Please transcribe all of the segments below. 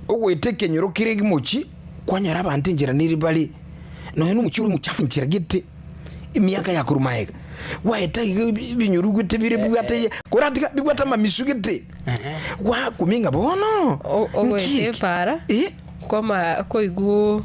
Ogoeta ekenyoro kere egimochi, kwanyora abanto enchera nere bare, nonya na omochie ore omochafu enchera gete, emiaka ya korwa magega, gwaeta iga ebinyoro gete bire bibwate koratiga bibwate amamisu gete, gwakumia ng'a bono O- ogoeta nki eke? epaara Eh. Kwama koigwa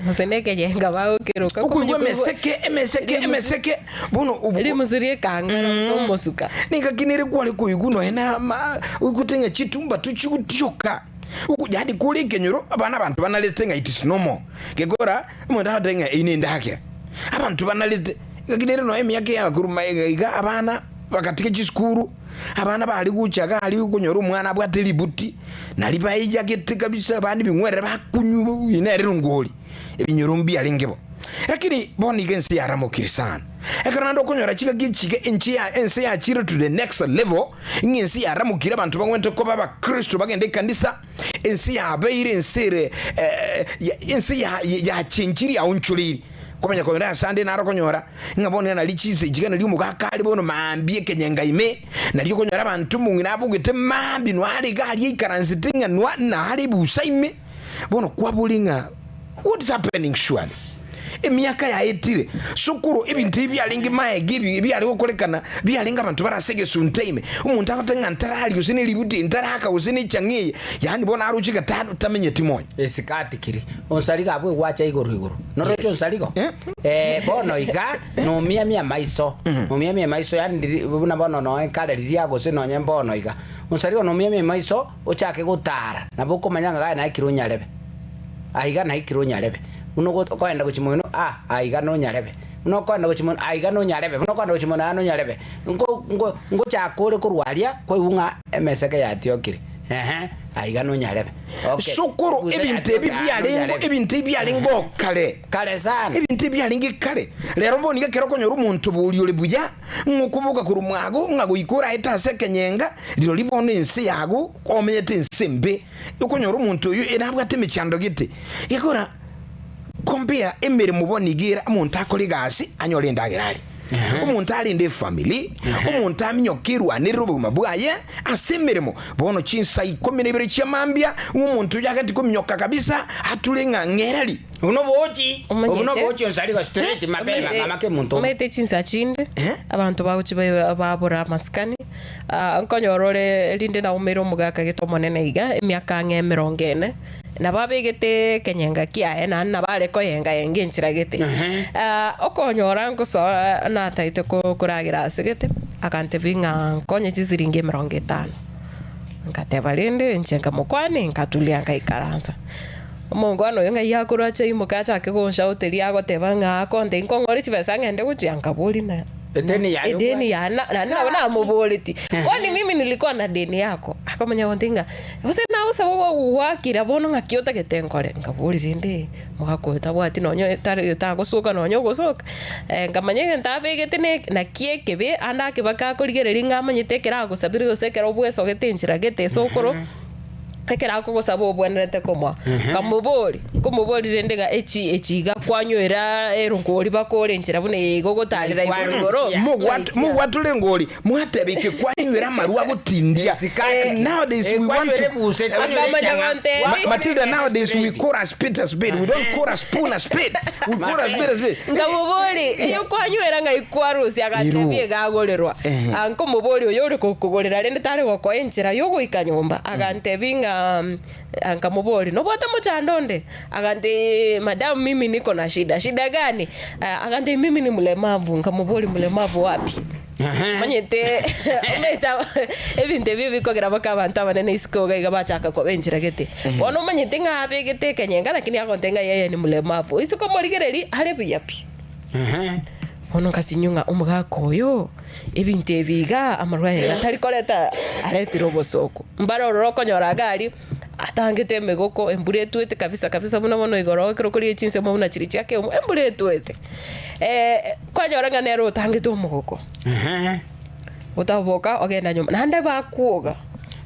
gose nekeyenga bagokeroka Okoigwa komanya koigwa emeseke emeseke rimusu emeseke bono obo rimusu riekangara gose omosuka. Nengaki nere kware koigwa nonya na ama oigwete ng'a chitumbatu chigotioka oko yaani kore ekenyoro abana abanto banarete ng'a it is normal gekora omonto agotebi ng'a eyio nendagera abanto banarete engaki nere nonya emiaka ya korwa magega iga abana bagatiga chisukuru abana bare gocha iga aria okonyora omwana abwate ributi Nario baiyagete kabisa abande ebing'werere bakunywa oyo nere rongori, ebinyoro mbiarenge bo. Lakini bono iga ense yaramokire sana. Ekero naende okonyora chingaki echi iga enche ya ense yachire to the next level, ng'a ense yaramokire abanto bagwenerete koba abakristo bagende ekanisa, ense yabeire ense ere ense ya yachenchiri yaonchoreiri. Komanya konyora ase ande naro okonyora ng'a bono nari chinsa echi iga nari omogaka are bono maambia ekenyenga ime, Nario okonyora abanto omong'ina abogete mambia noare iga aria aikaransete ng'a noa nare ebusa ime, bono kwaboria ng'a what is happening surely? Emiaka yaetire, sokoro ebinto ebi biarenge maega ebi ebiare gokorekana biarenge abanto bare ase egesunte ime, omonto agoteba ng'a ntararia gose ne ributi ntaraka gose ne echang'a eye, yaani bono aroche iga ta tamenyeti moyo. Esikati kiri onsarigo abwo egwacha igoro igoro noroche Yes. onsarigo Eh? Eh, bono iga Nomiamie amaiso, nomiamie amaiso, yaani riri buna bono noe kare riria gose nonye mbono iga. Onsarigo nomiamie amaiso, ochake gotara, nabo okomanya ng'a gaya naikire onyarebe, aiga naikire onyarebe. Buna ogo okoenda gochia moino ah aiga nonyarebe, buna okoenda gochia moino aiga nonyarebe, buna okoenda gochia moino aa nonyarebe. Nko nko ngochaka ore korwa aria, kwaigwa ng'a emeseke yatiokire, ehe, aiga nonyarebe. Okay, Sokoro ebusa ebinto ebi yatiokire aa biarengeo nonyarebe. ebinto ebi biarengeo kare. Kare sana. Ebinto ebi biarenge kare. Rero bono iga ekero okonyora omonto boria ore buya, ng'a okoboka korwa mwago, ng'a goika oraete ase ekenyenga, rirorio bono ense yago omenyete ense embe. Okonyora omonto oyio ere abwate emechando gete. Gekora compare emeremo bono iga ere omonto akore egasi anyore endagera arie. Omonto arende efamiri, omonto aminyoke erwanerere obogima bwaye ase emeremo. Bono chinsa ikomi na ibere chia mambia, ng'a omonto oyio agati kominyoka kabisa, ature ng'a ng'ereri. Obo nobochi, obo Omanyete? nobochi onsarigo straight mapema Omanyete- mama kemonto omo. omanyete chinsa chinde Eh? abanto bagochi ba- babora amasikani ah, nkonyora ore rinde naumeire omogaka gete omonene iga emiaka ang'e emerongo ene nabo abegete ekenyenga kiaye naende nabo are koyenga yenga enchera gete Ehe. Ah, okonyora nkosoa nataete ko- koragera ase gete agantebia ng'a nkonye chisiringi emerongo etano ngateba rende inche nkamokwania nkatulia nkaikaransa. Omongwana oyo ng'ai akorwa ache aimoke achake gonshauteria agoteba ng'a akonte inkong'ore chibesa ng'ende gochia nkaboria na Edeni yaye edeni obwate. yane na- naende nabo namoboretie kwani mimi nilikuwa na deni yako? Akamanya gontebia ng'a gose nagosaba gogoakira bono ng'aki otagete nkore? Nkaboria rende omogaka oyo tabwati nonye tari tagosoka nonye ogosoka nkamanya egento abegete ne naki ekebe ande akebake akorigereria ng'a amanyete ekero agosabire gose ekero bwesogete enchera gete esokoro. Ekero akogosaba obwenerete komoa, nkamoboria, nkomoboria rende ng'a echi echi iga kwanywera erongori bakore enchera buna eye iga ogotarera igoro igoro, Mogwat- mogwatore engori mwateba eke kwanywera amarwa agotindia nowadays we want to Akamanya gontebia. Ma- Matilda nowadays we call a spade a spade we don't call a spoon a spade we call a spade a spade Nkamoboria, eyo kwanywera ng'ai kwarusia? Agantebia Ero. iga agorerwa. Ehe. Ah, nkomoboria oyo ore gokogorera rende tare gokoa enchera yogoika nyomba. Agantebia ng'a ah, nkamoboria, nobwate omochando onde? Agantebia madam mimi niko na shida. Shida gani? Ah, agantebia mimi ni mlemavu. Nkamoboria mlemavu wapi? Omanyete omanyete aba ebinto ebio bikogera mpaka abanto abanene isiko iga iga bachaka koba enchera gete. Bono omanyete ng'a abegete ekenyenga lakini agontebia ng'a yeye ni mlemavu. Isiko omorigereria are buya pi. Bono nkasinywa ng'a omogaka oyo, ebinto ebi iga, amarwa aya iga tari koreta aretire obosooku. Mbare ororo okonyora iga aria, atangete emegoko, embura etwete kabisa kabisa buna bono igoro ekero okorigia chinsemo buna chiria chia kegima, embura etwete. Kwanyora ng'a nere otangete omogoko, otaboka ogenda nyomba, naende bakwoga.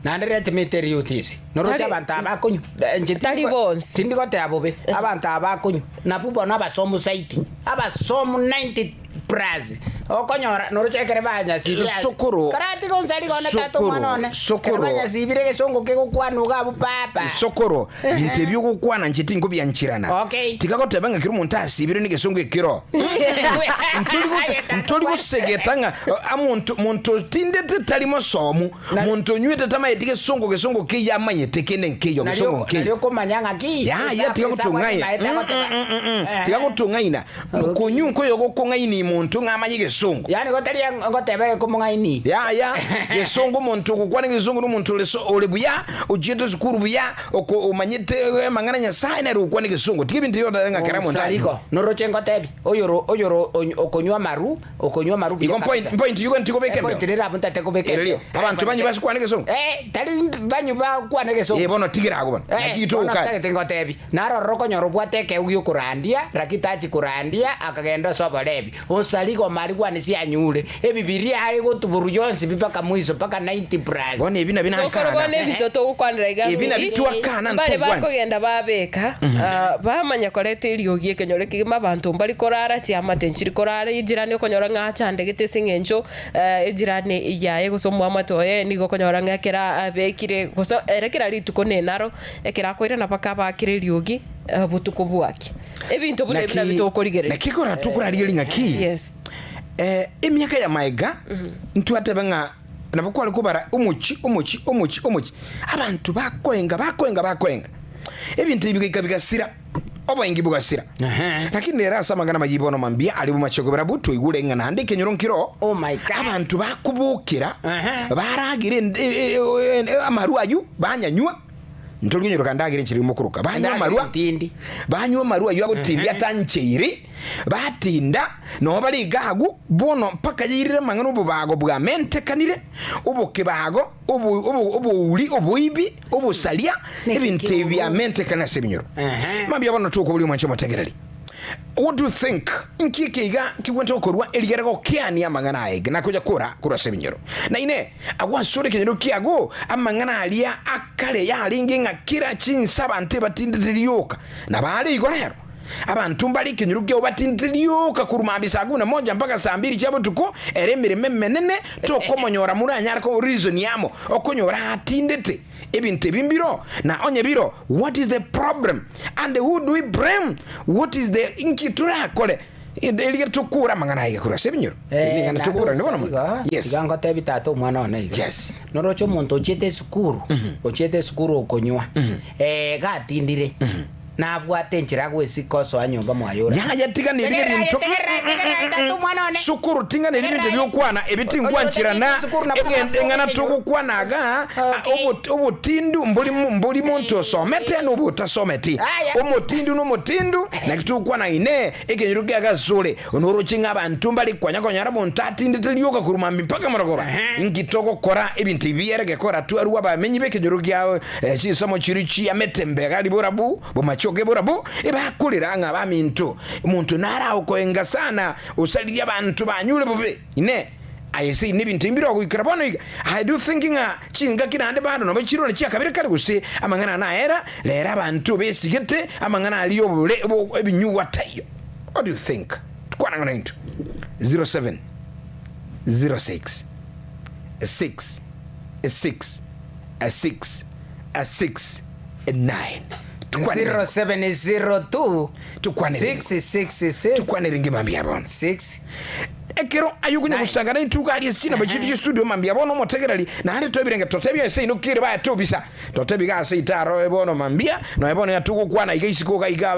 Naende let me tell you this, noroche Tari- abanto aba bakonywa, inche Tari tindi- bonsi. tindi goteba bobe, abanto aba bakonywa, nabwo bono abasomu zaidi, abasomu 90 plus. Okonyora noroche ekere banyasibire ase. Sokoro. Karatiga onsari gone tata Sokoro, omwana one. sokoro. Ekero banyasibire egesongo kegokwanwa iga abwo papa. Sokoro, binto ebi ogokwana inche tinkobiancherana. Okay. Tiga goteba ng'a kera omonto asibire negesongo ekero. Ntori gose- ntori gosegeta ng'a eh, amonto monto otindete tari mosomu, monto onywete tamaeti gesongo gesongo keiyo amanyete kende nkeiyo Nario gesongo nario nkeiyo. okomanya ng'a ki Yaya tiga gotong'aina. Tiga gotong'aina. Konywa nkoyo gokong'aini monto ng'a amanye gesongo. Yaani gotari ngoteba ekomong'aini. Yaya, gesongo omonto ogokwana egesongo nomonto ore so ore buya, ochiete esukuru buya, oko omanyete amang'ana a Nyasaye nere ogokwana egesongo. Tiga ebinto ebi otebe ng'a kera omonto Osariko, anywe. noroche ngotebi, oyoro oyoro okonywa amaru, okonywa amaru buya Igo mpoint kabisa. mpoint igo ntigobeka Epoint embeo. rere abwo ntate kobeka Ererio, embeo. abanto banywe basikwane egesongo. Eh, tari banywe bakwane egesongo. Eh, bono tigera agwo bono. Eh, Naki bono togokana. ntagete ngotebi, narororo okonyora obwate ekeu giokorandia, lakini tachi korandia, akagenda ase oborebi. Osari goma aria kwane sianyure, ebibiria aye gotuborwa yonsi pi mpaka mwiso, mpaka 90 plus. Bono ebi nabio Sokoro bono nakana. ebito togokwanera iga Ebi nabio ng'iri, twakana mbare ntogwancha. bakogenda babeka, bamanya koreta eriogi ekenyoro ekegima abanto mbari korara, chiamate nchiri korara, ejirani okonyora ng'a achandegete ase eng'encho ejirani yaye gose omoamate oye nigo okonyora ng'a ekero abekire gose ere kera rituko nenaro, ekero akoirana mpaka abakire eriogi botuko bwake. Ebinto buna ebi nabio tokorigereria. Naki kora tokorarigereria ng'aki? Yes. Emiaka ya maega ntwateba ng'a nabo kware kobara omochie omochie omochie omochie, abanto bakoenga bakoenga bakoenga, ebinto ebi bigaika bigasira, oboengi bogasira. Lakini rero ase amang'ana amayia bono mambia aria bomache kobera abwo twaigure ng'a naende ekenyoro nkiro Oh my God. abanto bakobokera Ehe. baragere amarwa aywo banyanywa. Ntori konyoroka ndagera enchera y'omokoroka. Banywa Endagera amarwa, entindi. banywa amarwa ayio agotindia atancheiri, batinda, noo bare iga agwo, bono mpaka yairire amang'ana obobago bwamentekanire, obokebago, obo- obo- obouri, oboibi, obosaria, ebinto ebi biamentekanire ase ebinyoro. Ehe. Mambia bono tokoboria omwanche omotegereri. What do you think? Inki eke iga kegwente gokorwa erigere gokeania amang'ana aya iga na koyakora korwa ase ebinyoro? Na inee, agwo asore ekenyoro kiago amang'ana aria akare yarenge ng'a kera chinsa abanto ebatindete rioka, nabo are igo rero? Abanto mbare ekenyoro kiabo batindete rioka korwa mambia saa kumi na moja mpaka saa mbiri chia botuko, ere emeremo emenene, tokomonyora moranyare ko reason amo okonyora atindete. Ebinto ebi mbiro, na onye biro, what is the problem and who do we blame? What is the inki torakore erige tokure amang'ana aya korwa ase ebinyoro? Eri ning'ana tokure ndi bono mono. Yes. Iga ngotebi tata omwana one iga. Yes. Noroche omonto ochiete esukuru, ochiete esukuru okonywa, gatindire, Nabwate enchera agwesika osoa nyomba mwaye ore. Yaya tigana ebi Tegerera aye, nebinto tegerera aye, tegerera aye, tata omwana one. Sukuru ting'ana ebi Tegerera binto aye. biokwana ebi tingwancherana Oyo otagete sukuru nabo egento eng'ana abasoke togokwana iga Okay. obotindu mbori mbori monto osomete na obotasometi Aya. omotindu na omotindu naki togokwana inee ekenyoro kia gasore noroche ng'a abanto mbare konya konyora omonto atindete rioka korwa mambia mpaka morogoro inki togokora ebinto ebi biere gekora twarue abamenyi b'ekenyoro kia Chinsemo chiria chiamete mbegari borabu, bomachoge borabu, ebakorera ng'a abaminto, omonto naraokoenga sana, osaririe abanto banyure bobe. Inee! Aye ase inwe ebinto ebi mbire ogoikera bono iga? I do think ng'a chingaki naende bado nabo chirore chiakabere kare gose amang'ana aya naera, rero abanto besigete amang'ana aria obore ebinyugwa taiyo. What do you think? Kwana ng'a naintwe. 07 06 6 6 6 6 9 Tukwanere 0702 Tukwanere. 666 tukwanere ngima mbuya bono 6 ekero aye okonya Nine. gosanga naintwe aria ase chinamba chiaito chia studio mambia bono omotegereri naende toebirenge totebie ase ino kere baye tobisa totebi iga ase itaro bono mambia nonya bono yatogokwana iga isiko iga iga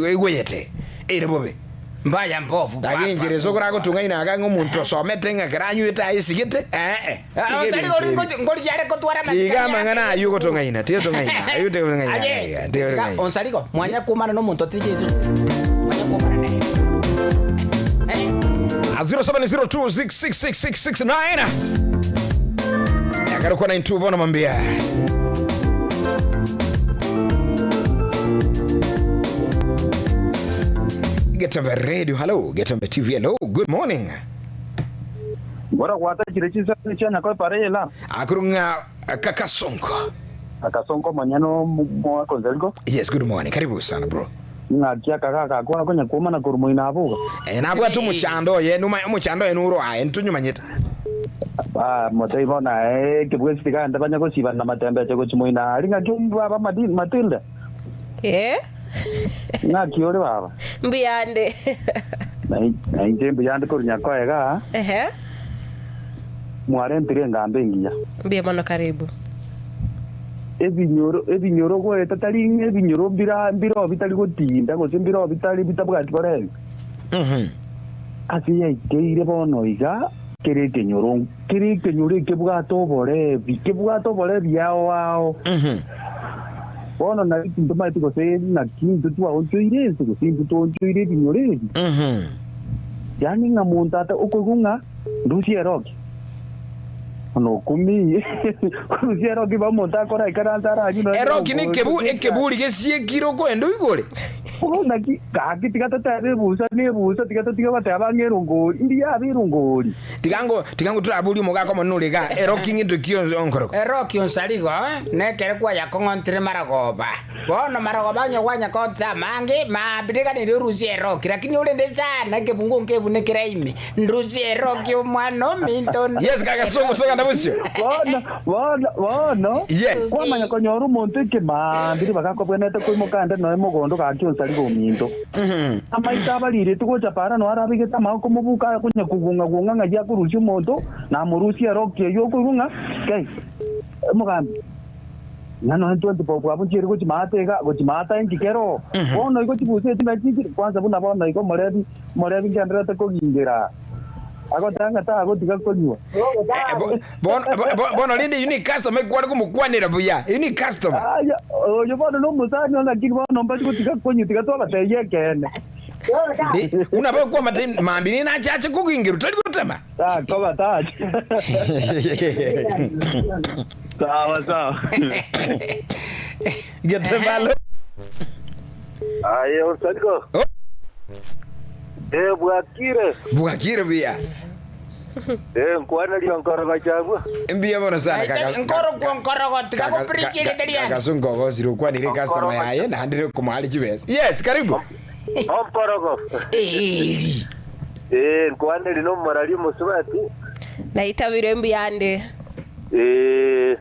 egweyete ere bobe Mbaya mbovu Lakini inche ere sokoro agotung'aina iga ng'a omonto osomete ng'a ekero anywete aesigete, ee. Tiga ebinto ebi. Ngorigiare gotwara amasikani Tiga amang'ana ayio ogotong'aina, tiga otong'aina, ayio tiga otong'aina, Aye, iga, tiga tiga otong'aina. onsarigo, mwanya komana nomonto otirie Yeso. Mwanya komana nere. Eh. 0702666669 Yagarukwa na intu bono mambia. Getembe Radio, hello. Getembe TV, hello. Good morning. Bora gwatachire chinsemo chia Nyakoe Parela. Akurung'a Kakasonko. Akasonko monyene omwaka Onzerigo. Yes, good morning. Karibu sana bro. Ng'aki akagaka ako akonya kwomana korwa moino aboga. Eh, nabwate omochando oye, noma omochando oye noro aye, ntonyomanyete. Ba motebie bono aye ekebwesi tiga ande banya gosibana na matembeche gochia moino aria ng'aki baba Madi Matilda? Eh. Ng'aki ore baba? Mbuya ande. Na inche mbuya ande korwa Nyakoe igaa. Ehe. Mwarentire engambe engiya. Mbuya mono karibu. Ebinyoro ebinyoro goeta tari ng'a ebinyoro mbira mbiroo bitari gotinda gose mbiroo bitari bitabwati borebi. Ase yaikeire bono iga kere ekenyoro kere ekenyoro ekebwate oborebi kebwate oborebi ao ao. Bono nari tintomaeti gose naki intwe twaonchoire ense gose intwe twaonchoire ebinyoro ebi. Yaani ng'a monto ata okoigwa ng'a ndusie eroki. Bono okumii korusia eroki iba omonto akora ikaranse aranywe nonya Eroki erongori nekebu gose echae. ekeburi gesiekire okoenda oigore. Bono naki gaki tiga totebe ebusa na ebusa tiga totige goteba ng'a erongori mbuya abe erongori. Tiga ngo tiga ngo toraborie omogaka omonene ore igaa, eroki ng'into ki onkorokwa? Eroki onsarigo, nekere kwayakong'ontire marogoba. Bono marogoba onye gwanyakong'ontire amange, maambia riganeri orusie eroki, lakini orende sana ekebungo nkebune kere ime, ndusie eroki omwana ominto, ndusie Yes, kaka songo eroki. togenda bosio. Bono, bono, bono, Yes. kwamanya konyora omonto ekemaambia ribaga akobwenerete koimoka ande noe mogondo gaki onsarigo ominto. Amaiso abariretwe gocha para noe arabegete amaboko mobuko akonya kogung'a-gung'a ng'ai akorusia omonto, namorusie eroki eyio okoigwa ng'a kei, omogambi, ng'a nonya 20 bob abwo nchiere gochia maate iga, gochia maate inki kere oo. Bono igo chibusa echi nachi chire, kwanza buna bono iga omorebi, omorebi ngendererete kogingera, agoteba ng'a tagotiga konywa. Eh, bo- bono bo- bo- bono rende eyio ne customer ekware komokwanera buya, eyio ne customer. Aya, oyo bono nomosani one lakini bono mbari gotiga konywa tiga twabatebia ekeene. Ndi- Buna bakwamate mambia nigo nachache kogingerwa tari gotema. Takoba tacha. Sawa sawa. Getebalo. Aye Osariko. Oh. Eh, bwakire. Bwakire buya. Eh, nkwaneria nkorogo chabwo. Mbuya mono sana kaka. Nkorokwo nkorogo tiga gopreach riane. Kakasunga ogosire okwanire customer yaye naende okomoa chibesa. Yes, karibu. Omporogo. Eri. Eh, nkwaneri nomorari omosubati. Naitabire mbuyande. Eh,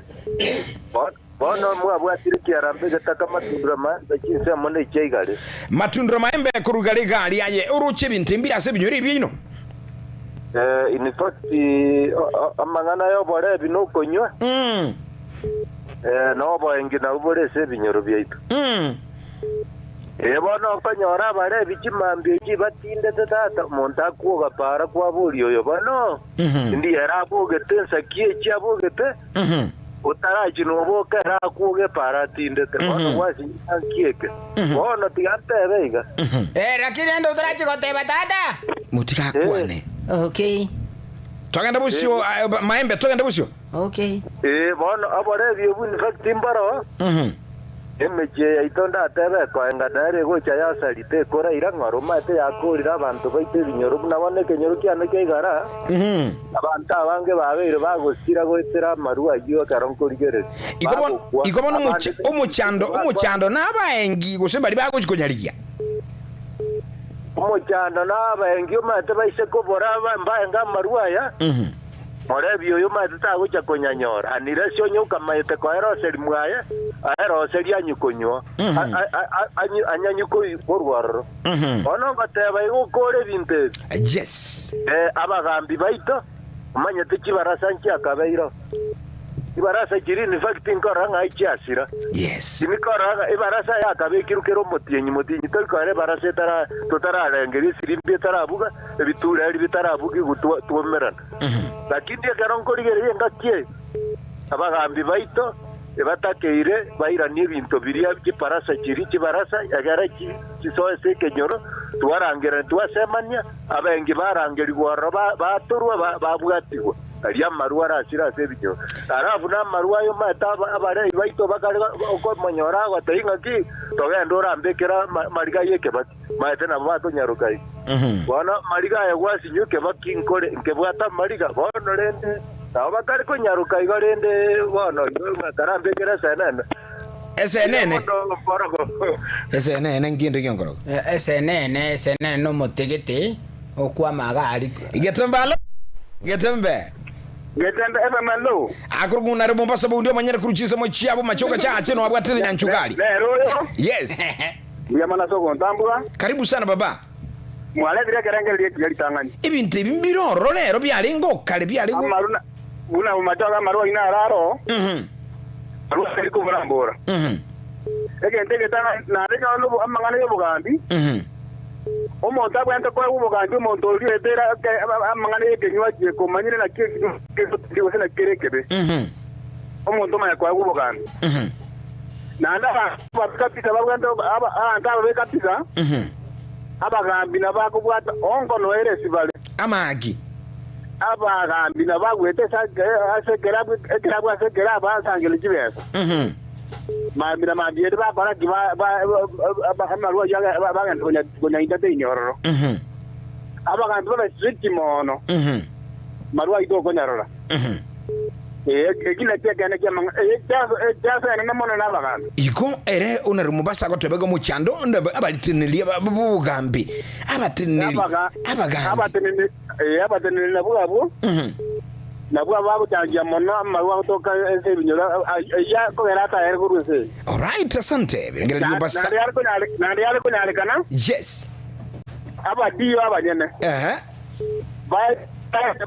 Bono mwabwatire ekiarambe egetaka amatundura maembe chinsemo na echiaigare. Matundura maembe koruga rigari aye oroche ebinto mbire ase ebinyoro ebiaino. Eh, in fact, amang'ana y'oborebi na okonywa, eh, na oboengi nabwo bore ase ebinyoro biaito. Ee, bono okonyora abarebi chimambia echi batindete tata, omonto akwoga para kwaboria oyo bono, indi ere abogete ensaki echi abogete, Otarachia noboka ere akwoge epaara atindete, bono gwasinyia nki eke? Bono tiga ntebe iga. Eh, lakini rende otarachia goteba tata. Motige akwane. Okay. Togende bosio, ah, maembe, togende bosio. Okay. Ee, bono oborebi obwo in fact mboroo, Emechie yaito ndatebe ekoenga nere egocha yasari tekoraira ng'ora omanyete yakorire abanto baito ebinyoro buna bono ekenyoro kiane kia igara, abanto abange babeire bagosira goetera amarwa ayio ekero nkorigereria. Igo bono Bagokwa, igo bono abande omocha- omochando omochando nabaengi gose mbaria bagochi konyarigia. Omochando nabaengi omanyete baise kobora mbaenge amarwa aya, Morebi oyo omanyete tagocha konyanyora, unless onye okamaete koeroseria mwaye, aeroserie anywe konywa, anyanywe korwa ororo. Bono ngoteba iga okore ebinto ebi. Yes. Abagambi baito, omanyete chibarasa nchiakabeireo. Chibarasa chiria in fact nkorora ng'a chiasira. Yes. Tinikorora ng'a ebarasa yakabekirwe kera omotienyi, motienyi tori kore ebarasa etara totararengeria esirimbi etarabuga, ebitureri bitarabugigwa twomerana. Lakini ekero nkorigereria engaki eye, abagambi baito ebatakeire bairanie ebinto biria chibarasa chiria chibarasa, egere chisoe ase ekenyoro, twarangerania twasemania, abengi barangerigwa ororo batorwa babwatigwa. Aria amarwa arasire ase ebinyoro. Alafu namarwa aye omanyete abarei baito bakare okomonyora agotebia ng'aki, togende orambekere amariga y'ekebaki. Omanyete nabo bakonyaroka iga. Bono amariga aya gwasinywa ekebaki nkore nkebwate amariga, bono rende nabo bakare konyaroka igo rende bono igo ng'a karambekere esenene. Esenene. Borogo. Esenene nkinto gionkorogo. Esenene, esenene na omotegete okwama iga aria. Getembe alo. Getembe. Getembe FM hello. Akorokwa ng'a nare Mombasa boundi omanyere korwa chinsemo chiabo machoka chiache noabwatire nyanchugari. Nere oyo. Yes. Mbuya mono ase ogontambua. Karibu sana baba. Mwaretire ekerengererio ekiya ritang'ani. Ebinto ebi mbire ororo rero biarenge okare biare go. Amaru na buna amachogo amaru aino are aroo, Mhm. aru atari koborambora. Mhm. Egento egetang'ani naende ekero nobo amang'ana y'obogambi, Mhm. omonto abwenerete koegwa obogambi omonto oria oetera eke amang'ana y'ekenywa komanyire naki ekenywa kegotiga gose naki kere ekebe. Mhm. Omonto omanye koegwa obogambi. Mhm. Naende abanto ababe kabisa babwenerete aba abanto ababe kabisa, Mhm. abagambi nabakobwata ongo noere esibare. Amaaki. Abagambi nabagwete ase ekerabu ekerabu ase ekerabu basangere chibesa. Mhm. Mambia na mambia ere bakora ki? Amarwa ayio bagenda konyainta teini ororo. Mhm. Abagambi babe strict mono. Mhm. Marwa ayio tokonyarora. Mhm. Ee, eki nakio ekeene ki'amang'ana, ee, ekiaso enene mono nabagambi. Igo ere onare Mombasa agoteba iga omochando onde abariteneria b'obogambi, abateneneri, abagambi. Abateneneri, ee, abateneneri nabwo abwo, nabwo abagochangia mono amarwa agotoka ase ebinyoro, ayio akogera atayare korwa ense eye. Alright, asante. Birengererio Mombasa. Naende yare konyare, naende yare konyarekana, Yes. abadiyo abanyene Ehe.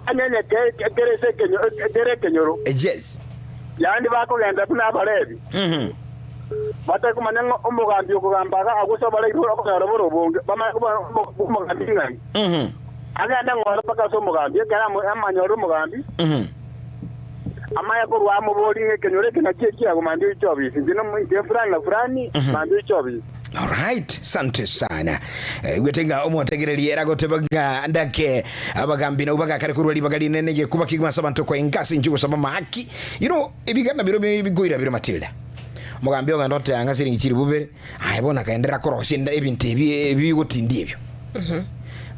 Banyenye kera ekenyoro. Yes. Yaani bakogenda buna Abalevi, batari komanya ng'a omogambi okogamba iga agose Abalevi okonyora bore obonge, bamanye kobua omogambi ng'ai. Agende ng'ora mpaka ase omogambi, ekero amanyore omogambi, amanye korwa amoborie ng'a ekenyoro eke nakio ekiago mambia oiche obisi, inche inche fulani na fulani, mambia oiche obisi. Alright, sante sana. Igwete ng'a omotegereri eragoteba ng'a ndake abagambi nabo bagakare korwa ribaga rinene gekuba kegima ase abanto koenga ase inche gosaba amahaki. You know, ebigana biro bigoira biro Matilda. Omogambi ogenda oteba ng'a siringi chilifu bibere, aye bono akaenderera korosia ebinto ebi ebigotindia ebio.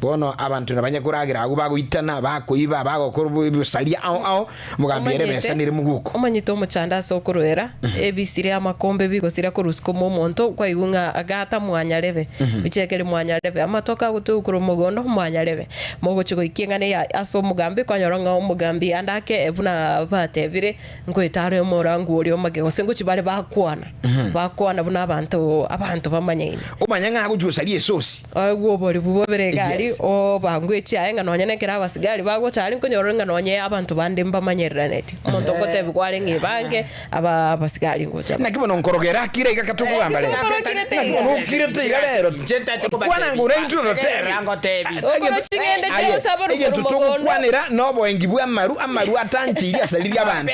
Bono abanto nabanye koragera agwo bagoitana, bakoiba, bagokora obosaria ao ao, omogambi ere Omanyete, ebesa nere moguko. omanyete omochando ase okoruera, ebisire amakombe bigosira korwa koma omonto, kwaigwa ng'a agata mwanyarebe, bichekeri mwanyarebe, amatoke agotugwa korwa mogondo mwanyarebe. Mogochia goikia eng'ana eye ase omogambi, kwanyora ng'a omogambi ande ake buna batebire, Ngoeta are omorangu oria omage, gose ngochia bare bakwana, bakwana buna abanto abanto bamanyaine. Omanye ng'a agochia gosaria esosi. Oegwe oboribwe bobere egari, Yes. obangwe echiaye ng'a nonya nekero abasigari bagocha aria nkonyora ng'a nonye abanto bande mbamanyereranetie. Omonto ogotebigwa are ng'a ebange, aba abasigari ngocha bare. Naki bono nkorogera akire iga katokogamba rero. Nkorokirete Naki iga. bono okirete iga rero. Kwana ng'o naintwe totebi. Okoro ching'ende chi'ogosaba rokoro Egento mogondo. togokwanera noboengi bw'amaru, amaru atancheirie asaririe abanto.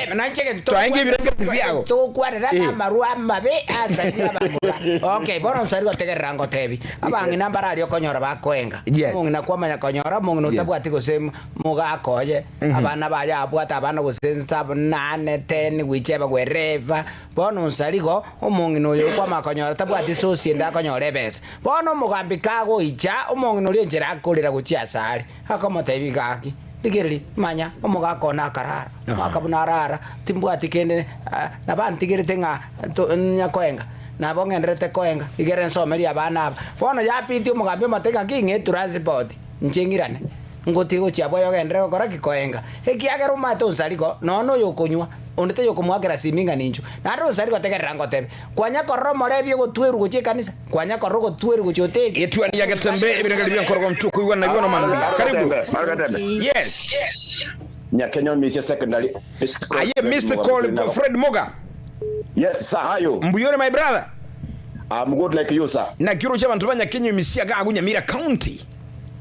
Twaenge ebirengererio biago. Togokwanera Eh. amaru amabe asaririe abamura. Okay, bono nsari gotegerera ngotebi. Abang'ina mbararia okonyora bakoenga. Yes. Omong'ina kwamanya konyora, omong'ina Yes. otabwati gose mogaka oye, abana baye abwate abana gose nsabo nane, ten, whichever, wherever. Bono nsari igo, omong'ina oyo okwamanya konyora tabwati source ende akonyora ebesa. Bono omogambi kagoicha, omong'ina oria enchera akorera gochia asare, akomotebia, Gaki, rigereria, manya, omogaka one akarara, omogaka buna arara, timbwati kende, nabantigerete ng'a to nyakoenga, nabo ng'endererete koenga, igere nsomerie abana aba. Bono yabitia omogambi omote ng'aki, ng'a etransport, inche ng'irane, ngotige gochia abwo aye ogenderere gokora ki? Koenga. Ekiagera omanyete onsari igo, nonya oyo okonywa, onde taiyo okomoakera simi ng'a ninchwe. Naende onsari gotegerera ngotebe, Kwanya korora omorebi ogotwerwa gochia ekanisa? Kwanya korora ogotwerwa gochia hoteli? Etuani ya Getembe, ebirengererio bi'enkorogo ntokoigwana nabio bono mambia. Karibu. Yes. Nyakenyo Misia Secondary. Aye Mr. Call Fred Moga. Yes, sir. How are you? Mbuyore my brother. I'm good like you, sir. Naki oroche abanto ba Nyakenyo Misia gagu Nyamira County.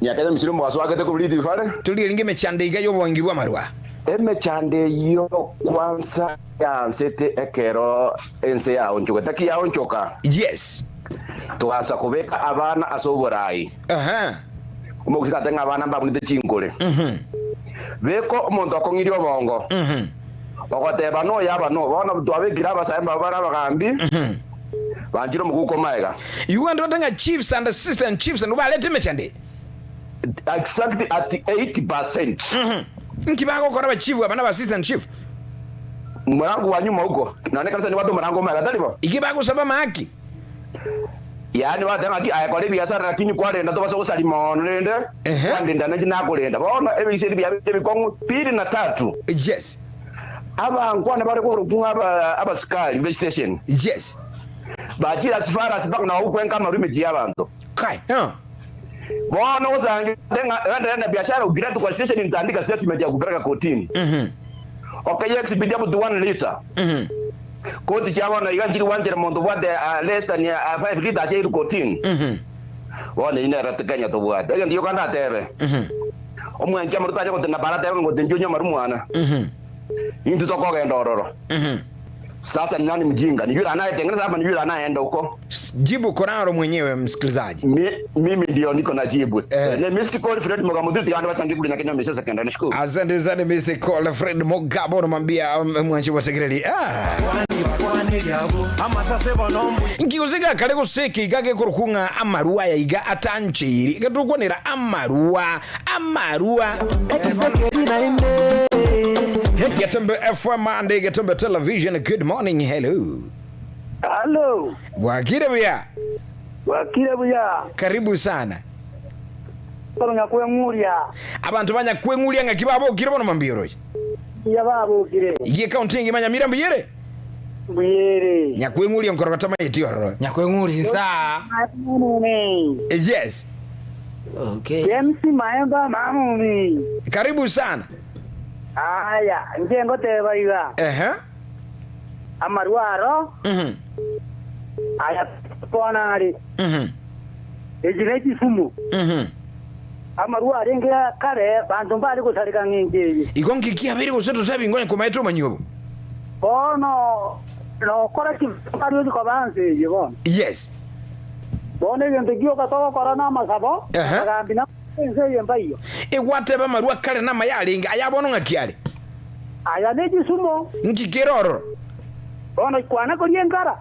Nyakenyo Misia omogaso agete korwa Rift Valley. Torigereria emechando iga y'oboengi bw'amarwa. Emechando eyio kwansa yansete ekero ense yaonchoka, taki yaonchoka. Yes. Togansa kobeka abana ase oborai. Aha. Omogusii tate ng'a abana mbabunete chinkore. Beka omonto okong'irie obongo. Ogoteba noyo aba no. Bono twabekire abasae mbabo bare abagambi. Banchire omoguko magega. You want to ng'a chiefs and assistant chiefs and barete emechando eye. Exactly at 80%. Nki bagokora abachief aba na aba assistant chief? Mlango wa nyuma huko. Naone kanisa ni watu mlango mara tali bo. Iki bagosaba maki. Yaani watema ki ayakora ebiasara lakini kwarenda tobasa gosalima ono rende. Ehe. Kwandenda neji nakurenda. Bono ebiseri bya bikong'u pili na tatu. Yes. Abankwana bari kurukunga aba abasikari be station. Yes. Bachira sifarasi mpaka na ukwenka amarume y'abantu. Kai. Huh. Bono usange tenga na biashara ugira tu kwa station nitaandika statement ya kupeleka kotini. Okay, exhibit ya 1 liter. Koti chabona iga njiri wanjira muntu bwate less than 5 liters iri kotini. Bono ine ratikanya to bwate. Ege ndiyo kanda tebe. Omwenje amaruta aje gote na bara tebe ngote njo maru mwana. Intu tokogenda ororo. Sasa ni nani mjinga? Ni yule anayetengeneza ama ni yule anayeenda huko? Jibu koraro mwenyewe msikilizaji. Mimi ndio niko na jibu. Ne Mr. Call Fred Mugamudiri tiganda bachangi kuli na Kenya Misesa kenda nashukuru. Asante sana Mr. Call Fred Mugabo namwambia mwanchi wa sekereli. Nkiusika kale gusiki gage kurukunga amarua ya iga atanchiri gatukwanira amarua amarua Getembe FM and Getembe Television. Good morning, hello. Halo, Wakire buya. wakire buya. Karibu sana. Konya kweng'uria. Abantu banya kweng'uria ng'aki babokire bono mambiro. Ya babokire. Igie county ngi manya mirambo yere. Buyere. Nyakweng'uria nkoro katama etiororo. Nyakweng'uri nsa. Mamuni. Yes. Okay. James Maemba mamuni. Karibu sana. Aya, nje ngoteba iga. Ehe. Amarwaro. Aya ponari. Ejire chifumu. Amarwaro ngira kare bantu bari gusarika ng'ingi. Igo nkikia biri guseto tabi ngonya kumaitro manyobo. Bono nokora chibari zikobanze ye bono. Yes. Bono egento gioka togokora n'amasabo. Agambi na ense yemba iyo. Egwateba amarwa kare n'amayaringa ayabono ng'aki are. Aya ne chisumo. Nkikera ororo. Bono kwana koria enkara.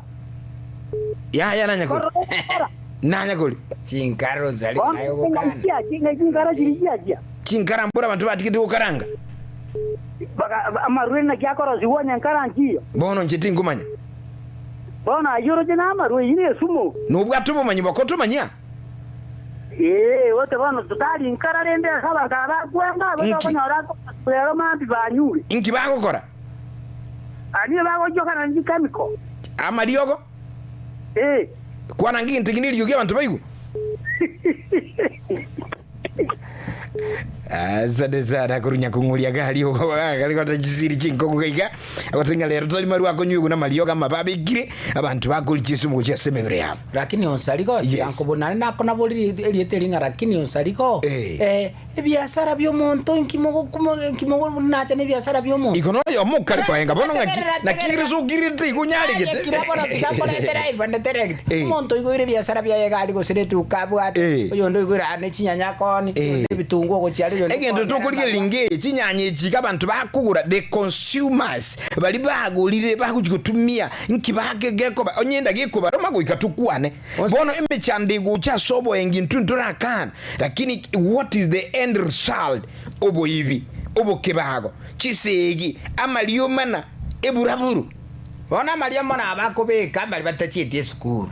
Ya ya nanyakori. Nanyakori. Chinkaro zali Bono nayo gokana. chinkara chiri chiachia. Chinkara mbura abantu batigete gokaranga. Baka amarwe na kiakora siwonya enkara nchiyo. Bono nche tingumanya. Bono ayoroche na amarwe ine esumo. Nobwate obomanyi bwako tomanya. Ee, wote bono tutari nkara rende ase abanto abakwenga Nki? bakonyora rero mambi banyure. Inki bagokora? Ani bagochokana nchikamiko. Amariogo? Eh. Kwana nginti kiniriogi abantu baigu. Asante sana kurunya kung'uria gari gari gota chisiri chinkongo gaiga agotenga lero tari marua akonywa na mariogo amababikire abantu bakori chisumu gochia ase emebere yabo. Lakini onsariko Yes. yankobonane nako naborire eriete ring'a lakini onsariko ebiasara byomonto nkimogo nacha nebiasara byomonto Iko noyo mukari kwaenga bono ng'aki nakigire igo nyarigete. Kirabona tigakoretera ivo ndeterect omonto oigoire ebiasara biaye gari gose etuka abwate oyondo oigoire aa nechinyanya koni ebitungu ogochiari oyondo Egento tokorigereria nge chinyanya echi abantu bakugura the consumers bari bagurire baguchi gutumia nki bakegekoba onyenda gikuba roma goika tukwane bono emechando egocha ase oboengi ntwe ntorakana lakini what is the end result oboibi obokebago chisegi amariomana eburaburu bona amaria mono abakobeka mbari batachiete esukuru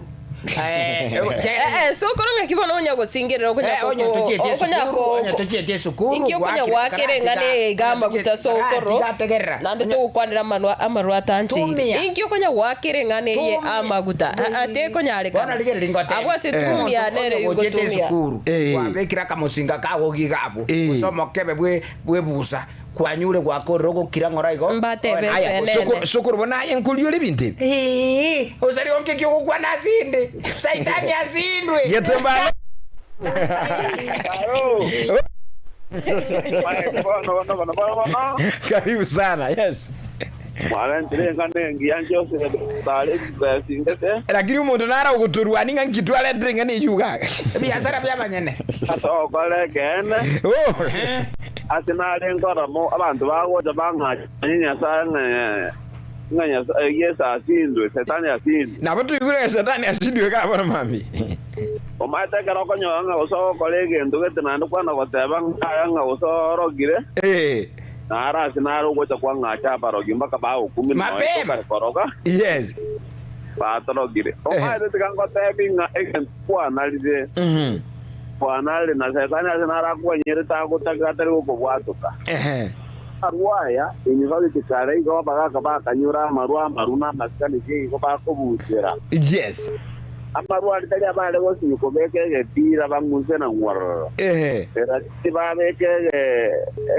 Sokoro ng'aki bono onya gosingerera okonya tochiete esukuru Inki okonya gwakere ng'ane iga amaguta sokoro naende togokwanera amanwa amarwa atancheire Tumia. inki okonya gwakere ng'ane eye Tumia. amaguta atekonyarekana abwo ase tumia nere gochiete igotumia esukuru kwabekire akamosinga kago gigabwo gose omokebe bwe bwebusa kwanyure gwakorire ogokira ng'ora igo Mbatebe Aya, sokoro bona aye nkoriore ebinto ebi osari onke kiogokwana asinde saitani asindwe Getembalo. Karibu sana. Yes. Lakini omonto nara ogotorwa ninga nkitwarete ng'a neyugaga. Ebiasara bia abanyene. Atokore kene. Ase nare nkoramo abantu bagocha bang'achanye Nyasaye ng'a Nyasaye Yesu asindwe, Satani asindwe. Nabo tuigure Satani asindwe ka bono mami. Omaete ekero okonyora ng'a gose ogokora egento gete naende kwana goteba ng'aya ng'a gose orogire. Naro ase naro ogocha kwang'acha abarogi mpaka bagokumia nonya Mapema. tokare koroga, Yes. batorogire. Omaete tiga ngotebi ng'a egento kwanarire, kwanarire na Setani ase naro akoganyerete agotake atari gokobwatoka. Ehe. Amarwa aya, in fact kare igo abagaka bakanyora amarwa amaru na amasikani igo bakobuchera. Yes. Amarwa aria tari abare gosinywa kobeka egepira bang'use na ng'wororo. Ehe. Erasiti babeke ege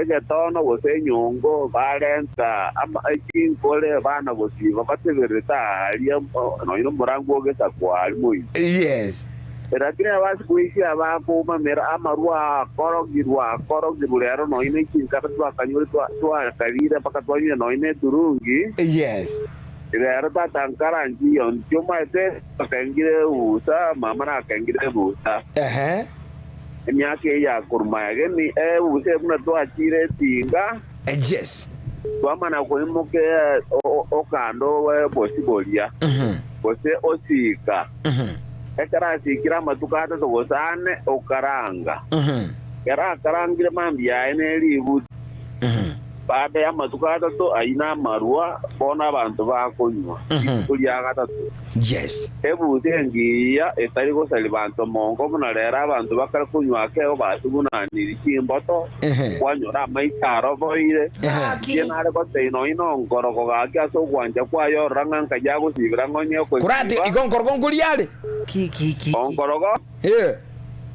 egetono gose enyongo, barenta ama chinkore bana gosiba batebererete aaria nonya nomorangu o gesaku aaria moino. Yes. Lakini abasikuisia abakoumamera amarwa akorogirwe akorogirwe rero nonya ne chinkara twakanyure twakarire mpaka twanyure nonya ne eturungi. Yes. Rero tata nkaranchia ontio omanyete nakengire ebusa mama nakengire ebusa. Ehe. Emiaka eye ya korwa mageni ebusa eye buna twachire etinga. Yes. Twamana koimoka okando obosi boria, gose osiika. Ekero asiikire amatuko atato gose ane, okaranga. Ekero akarangire mambia yaye ne ributi. Baada y'amatuko atato ayio namarwa, bono abanto bakonywa rituko ria gatato. Yes. Ebusa engiya etari gosaria banto mongo buna rero abanto bakare konywa akego basugunanirie chimboto, kwanyora amaicho aroboire. Inche nare gotebia nonya nonkorogo gaki ase ogwancha kwaye orora ng'a nkai agosibera ng'onye Kurati okosiba. igo nkorogo nkoria are. Onkorogo. Eh.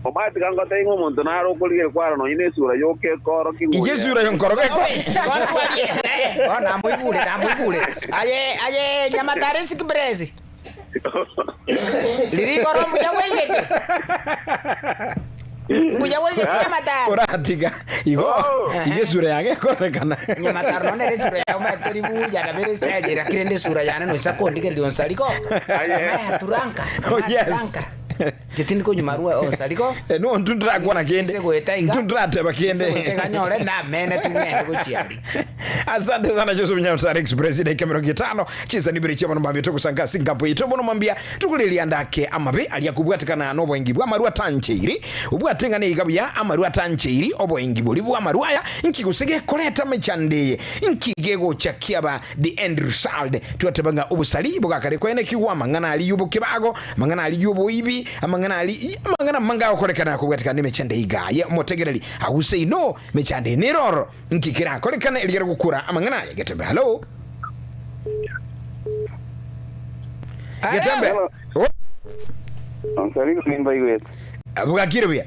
Omanyete tiga ngotebie ng'a omonto nare okorigereria kwaro nonya nesura yoka ekorokia ng'a Igo oyo esura yonkorogo eko. Bono namoigure, namoigure. Aye, aye Nyamatare Express. Riria igoro mbuya bwaigete. Mbuya bwaigete Nyamatare. Oratiga igo igo esura yage ekororekana. Nyamataro nonye nere esura yago omanyete tori buya nabo ere style ere lakini rende esura yane noisa kondigereria onsariko. Omaya turanka. Oh, Omaya yes. turanka. Inche tindi konywa marwa onsariko. Eh, no ntundrakwana kende. Ise goeta iga. Ntundrateba kende. Ise goeta iga nyore namene tung'ende gochia aria. Asante sana Joseph Nyautare Express dakika 50 chisa nibere chia bono mambia togosanga ase enkampo yaito bono mambia tokoreria ande ake amabe aria akobwatekana noboengi bwa amarwa atancheiri obwate ng'a niga buya amarwa atancheiri oboengi boria bwa amarwa aya nki gose gekoreta emechando eye nki gegocha kiaba the end result twateba ng'a obosari bogakare koenekigwa amang'ana aria yobokebago amang'ana aria yoboibi amang'ana aria amang'ana amange agokorekana akobwatekana nemechando iga aye omotegereri aguse ino mechando eye nere ororo Nki kerakorekane erigere gokura amang'ana aya? Getembe, Hallo? Getembe. Hello. Oh, Onsari nimba igwete. bwakire buya.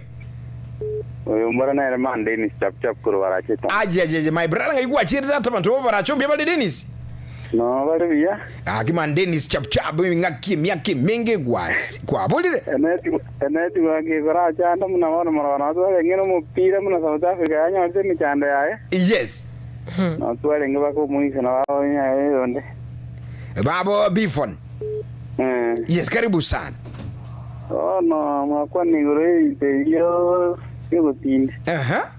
Oyo mbora nere man Dennis chap chap korwa baracheta. Aje aje aje my brother ngai gwachire tata bantu bo barachombia bari Dennis. No bari buya. Aki man Dennis chap chap ng'aki emiaka emenge gwasi kwaborire. Eneti eneti gwange korachanda muna bono morogoro twarenge nomopira muna South Africa yanyorete emechando yaye. Yes. No twarenge baka omoisa na babo nyaye onde. Babo Bifon. Eh. Yes, karibu sana. Bono mwakwana igoro y'ebinto ebio biogotinda. Aha.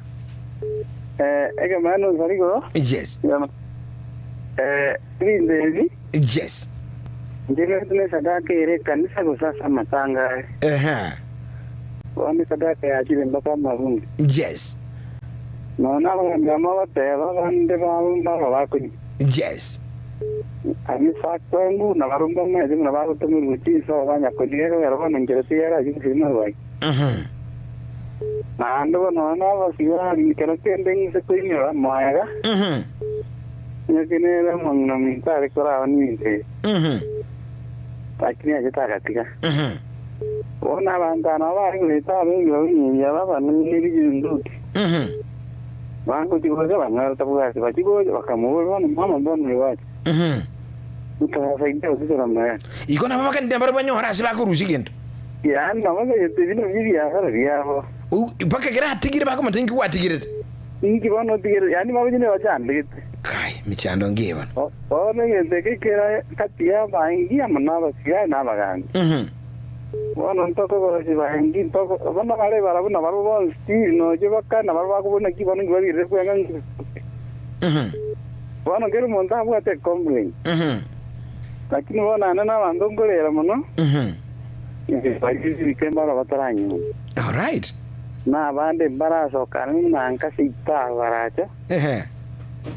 Eh, ekemeno nsari igo. Yes. Eh, ebinto ebi Yes. inche gento na esadaka ere ekanisa gose ase amatanga are. Aha. Bono esadaka yachire mpaka amabunge. Yes. Nonya abagambi bamo bagoteba abande babo mbaba bakonywa. Yes. Aye sakwengu na barobwo mbamaete buna bagotomerwa chinsobo banyakonywa ekogera bono enchera tiyarachie gose marwai. Naende bono nonya nabasigari ekero kende ng'ise koinyora moega, onye nere omong'ina ominto are koraba neminto eye, lakini aye tagatiga. Bono abanto aba nabo bare goeta abe ebirori ebi aba abanene ne ebijunduki. Bangochia gocha banyora tabwati, bachia gocha bakamoboria bono mama mbono oyo gwacha. Nkarasaidia gosisora mayani. Igo nabo bakanire barabwo banyore ase bakorusia egento. Yaani nabo bagete buna bibiasara biabo. Mpaka ekero atigire bakomotebia inki gwatigirete. Inki bono otigerete, yaani barabwo nigo bachandegete. Kai, emechando ngiye bono. Bono egento eke kera gati y'abaengi amo nabasigari na abagambi. Bono ntokogora chibaengi, ntoko, bono bare barabwo nabarabwo bonsi, nochio bakare nabarabwo bakobuna ki bono inki barigerete kwenga ng'u. Bono kera omonto abwate ecomplaint. Lakini bono naende nabanto nkorera mono, inche baria chibike mbaro bataranyora. Alright. Na abande mbarasokane buna nka seito aba baracha, Ehe.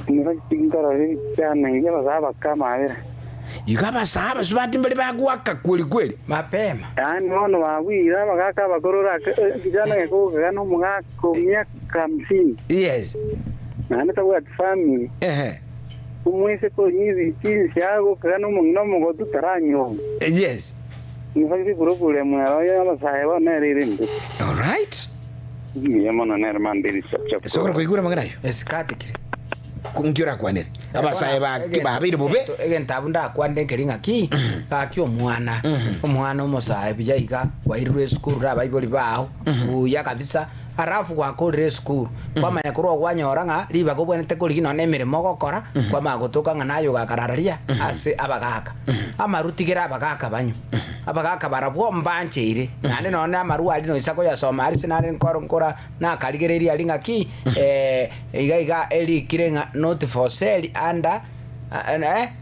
Nkorora ebichana ebi abasae bakamabera. Igo abasae abasubati mbare bagoaka kweli kweli. Mapema. Yaani bono babwire abagaka abakoro orake ekichana gekogokaga na omogaka o miaka hamsini. Yes. Naende tabwati family. Ehe. Omoiseke onywa ebichinsi agokaga na omong'ina omogotu taranyuoma. Yes. Nifakiri problem ero abasae bono nere ere embe. Alright. Mbuya mono nere manderi chap chap. Sokoro koigure amang'ana ayo? Esikati kire. Nki orakwanere? Abasae ba babeire bobe. Egento abwo ndakwanire nkeri ng'aki, gaki omwana, omwana omosae buya iga, kwairirwe esukuru na abaibori bao, buya kabisa, alafu gwakorire esukuru, kwamanya korwa kwanyora ng'a ribaga obwenerete korigia nonye na emeremo ogokora, kwamanya gotoka ng'a naye ogakarara riria ase abagaka. Amarwa tigera abagaka banywe. Abagaka barabwo mbancheire, naende nonye na amarwa aria noisa koyasoma aria ase nare nkoro nkora nakarigereria aria ng'aki iga iga erikire ng'a not for sale under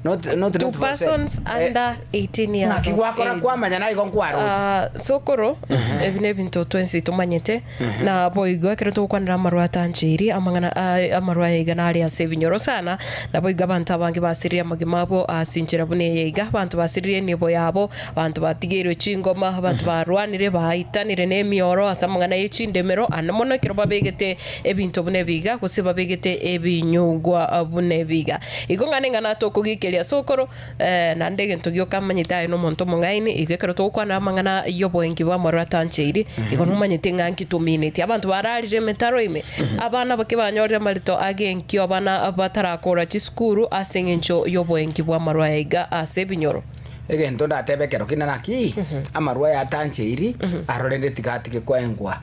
not not To not for sale. persons under 18 years Ng'aki of gwakora age. kwamanya naigo nkwaroche. Ah, sokoro ebi nebinto twensi tomanyete na boigo ekero togokwanera amarwa atancheiri amang'ana ah, amarwa aya iga nare ase ebinyoro sana Naboigo abanto abange basiririe amagima abo ase enchera buna eye iga, abanto basiririe enibo yabo, abanto batigeirwe chingoma, abanto barwanire, baitanire nemioro ase amang'ana ye chindemero, ande mono ekero babegete ebinto buna ebi iga, gose babegete ebinyugwa buna ebi iga. Igo ng'a neng'ana tokogikeria ase okoro, naende egento gioka amanyete aye nomonto omong'aini, igo ekero togokwana amang'ana y'oboengi bw'amarwa atancheiri, igo nomanyete ng'a nki tominetie. Abanto bararire emetaro ime, Abana bake banyorire amarito ag'enkio abana batarakora chisukuru ase engencho y'oboengi bw'amarwa aya iga ase ebinyoro. Egento ndatebe ekero kende naki, amarwa aya atancheiri, aro rende tigatige koengwa.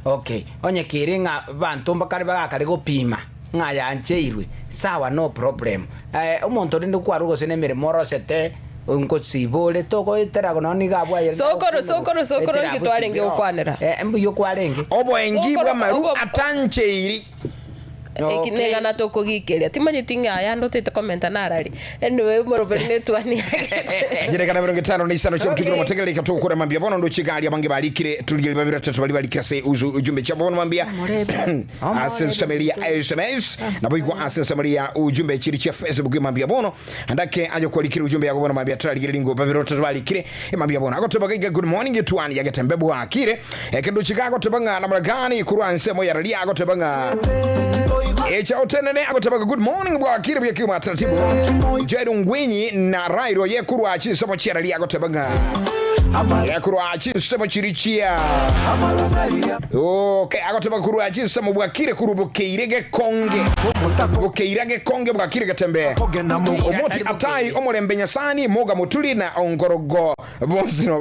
Okay, onye kere ng'a abanto mbakare bagakare gopima ng'a yancheirwe, sawa no problem. Omonto rende kwarwa gose nemeremo orosete, ngosiba ore, togoetera nonya nigo abwo aye Sokoro, sokoro, sokoro, etera inki abwo twarenge sibiro. gokwanera? Mbuya okwarenge. Oboengi Sokoro, bw'amaru obo- atancheiri. Eki neng'ana tokogikeria. Timanyeti ng'a aya ande otaete komenta narari. Anyway, omoroberi netwani yagete. Chirekana 55 chi'obotuko omotegerere ika togokora mambia bono ndoche iga aria abange barikire turigerie babere batato baria barikire ase uzu ujumbe chiabo bono mambia ase ensemo ya sms naboigwa ase ensemo ya ujumbe chiri chia facebook mambia bono andake aye kwarikire ujumbe yago bono mambia torarigererie ngo babere batato barikire mambia bono agoteba iga good morning etwani yagetembe bwakire Ekero chika agoteba ng'a namna gani korwa ensemo ya raria agoteba ng'a echa otenene agoteba ng'a good morning bwakire buya kiuma taratibu Jairo Ngwinyi na Rairo ye korwa chinsemo chia raria agoteba ng'a ye korwa chinsemo chiri chia okay agoteba korwa chinsemo bwakire korwa bokeire gekonge bokeira gekonge bwakire getembe omoti atai omorembe nyasani moga moturi na ongorogo bonsi no.